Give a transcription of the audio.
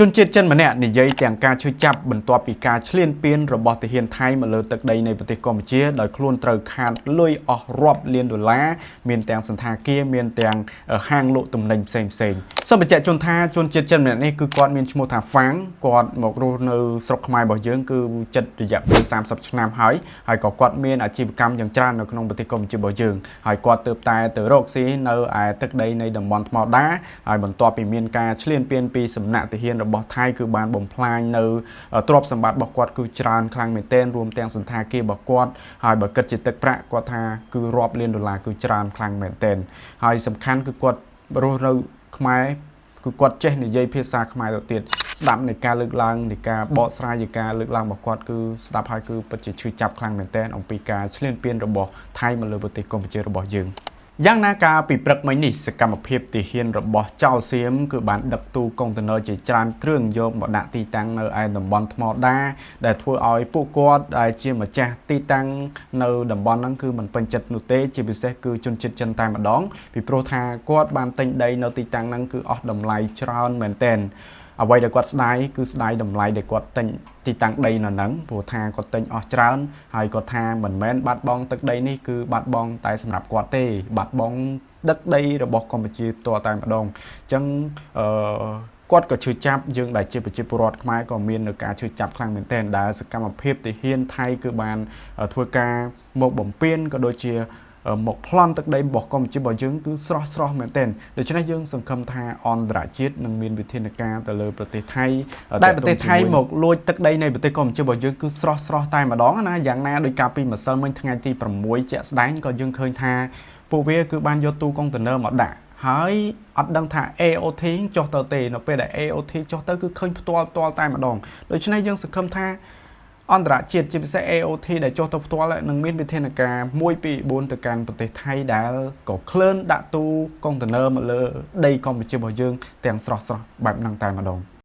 ជនជាតិចិនម្នាក់និយាយទាំងការឈឺចាប់បន្ទាប់ពីការឈ្លានពានរបស់ទាហានថៃមកលើទឹកដីនៃប្រទេសកម្ពុជាដោយខ្លួនត្រូវខាតលុយអស់រាប់លានដុល្លារមានទាំងសណ្ឋាគារមានទាំងហាងលក់ទំនិញផ្សេងផ្សេងៗសូមបញ្ជាក់ជូនថាជនជាតិចិនម្នាក់នេះគឺគាត់មានឈ្មោះថាហ្វាងគាត់មករស់នៅស្រុកខ្មែររបស់យើងគឺចិត្តរយៈពេល30ឆ្នាំហើយហើយក៏គាត់មានអាជីវកម្មយ៉ាងច្រើននៅក្នុងប្រទេសកម្ពុជារបស់យើងហើយគាត់ទើបតែទៅរកស៊ីនៅឯទឹកដីនៃតំបន់ថ្មដាហើយបន្ទាប់ពីមានការឈ្លានពានពីសំណាក់ទាហានរបស់ថៃគឺបានបំផ្លាញនៅទ្រព្យសម្បត្តិរបស់គាត់គឺច្រើនខ្លាំងមែនទែនរួមទាំងសណ្ឋាគាររបស់គាត់ហើយបើគិតជាទឹកប្រាក់គាត់ថាគឺរាប់លានដុល្លារគឺច្រើនខ្លាំងមែនទែនហើយសំខាន់គឺគាត់រស់នៅខ្មែរគឺគាត់ចេះនិយាយភាសាខ្មែរទៅទៀតស្ដាប់នៃការលើកឡើងនៃការបកស្រាយនៃការលើកឡើងរបស់គាត់គឺស្ដាប់ហើយគឺពិតជាឈឺចាប់ខ្លាំងមែនទែនអំពីការឈ្លានពានរបស់ថៃមកលើប្រទេសកម្ពុជារបស់យើងយ៉ាងណាកាលពីព្រឹកមិញនេះសកម្មភាពទាហានរបស់ចៅសៀមគឺបានដឹកទូកុងតឺន័រជាច្រើនគ្រឿងយកមកដាក់ទីតាំងនៅឯតំបន់ថ្មដាដែលធ្វើឲ្យពួកគាត់ដែលជាម្ចាស់ទីតាំងនៅតំបន់ហ្នឹងគឺមិនពេញចិត្តនោះទេជាពិសេសគឺជនជាតិចិនតែម្ដងពីព្រោះថាគាត់បានទិញដីនៅទីតាំងហ្នឹងគឺអស់តម្លៃច្រើនមែនទែនអ្វីដែលគាត់ស្ដាយគឺស្ដាយតម្លៃដែលគាត់ទិញទីតាំងដីនៅហ្នឹងព្រោះថាគាត់ទិញអស់ច្រើនហើយគាត់ថាមិនមែនបាត់បង់ទឹកដីនេះគឺបាត់បង់តែសម្រាប់គាត់ទេបាត់បង់ទឹកដីរបស់កម្ពុជាផ្ទាល់តែម្ដងអញ្ចឹងអឺគាត់ក៏ឈឺចាប់យើងដែលជាប្រជាពលរដ្ឋខ្មែរក៏មាននៅការឈឺចាប់ខ្លាំងមែនទែនដែលសកម្មភាពទាហានថៃគឺបានធ្វើការមកបំពេញក៏ដូចជាមកប្លន់ទឹកដីរបស់កម្ពុជារបស់យើងគឺស្រស់ស្រស់មែនទែនដូច្នេះយើងសង្ឃឹមថាអន្តរជាតិនឹងមានវិធានការទៅលើប្រទេសថៃដែលប្រទេសថៃមកលួចទឹកដីនៃប្រទេសកម្ពុជារបស់យើងគឺស្រស់ស្រស់តែម្ដងណាយ៉ាងណាដោយការពីម្សិលមិញថ្ងៃទី6ជាក់ស្ដែងក៏យើងឃើញថាពួកវាគឺបានយកទូកុងតឺន័រមកដាក់ហើយអត់ដឹងថា AOT ចុះទៅទេនៅពេលដែល AOT ចុះទៅគឺឃើញផ្ទាល់ផ្ទាល់តែម្ដងដូច្នេះយើងសង្ឃឹមថាអន្តរជាតិជាពិសេស AOT ដែលចុះទៅផ្ទាល់នឹងមានវិធានការ1 2 4ទៅកាន់ប្រទេសថៃដែលក៏ក្លឿនដាក់ទូកុងតឺន័រមកលើដីកម្ពុជារបស់យើងទាំងស្រស់ស្រស់បែបហ្នឹងតែម្ដង។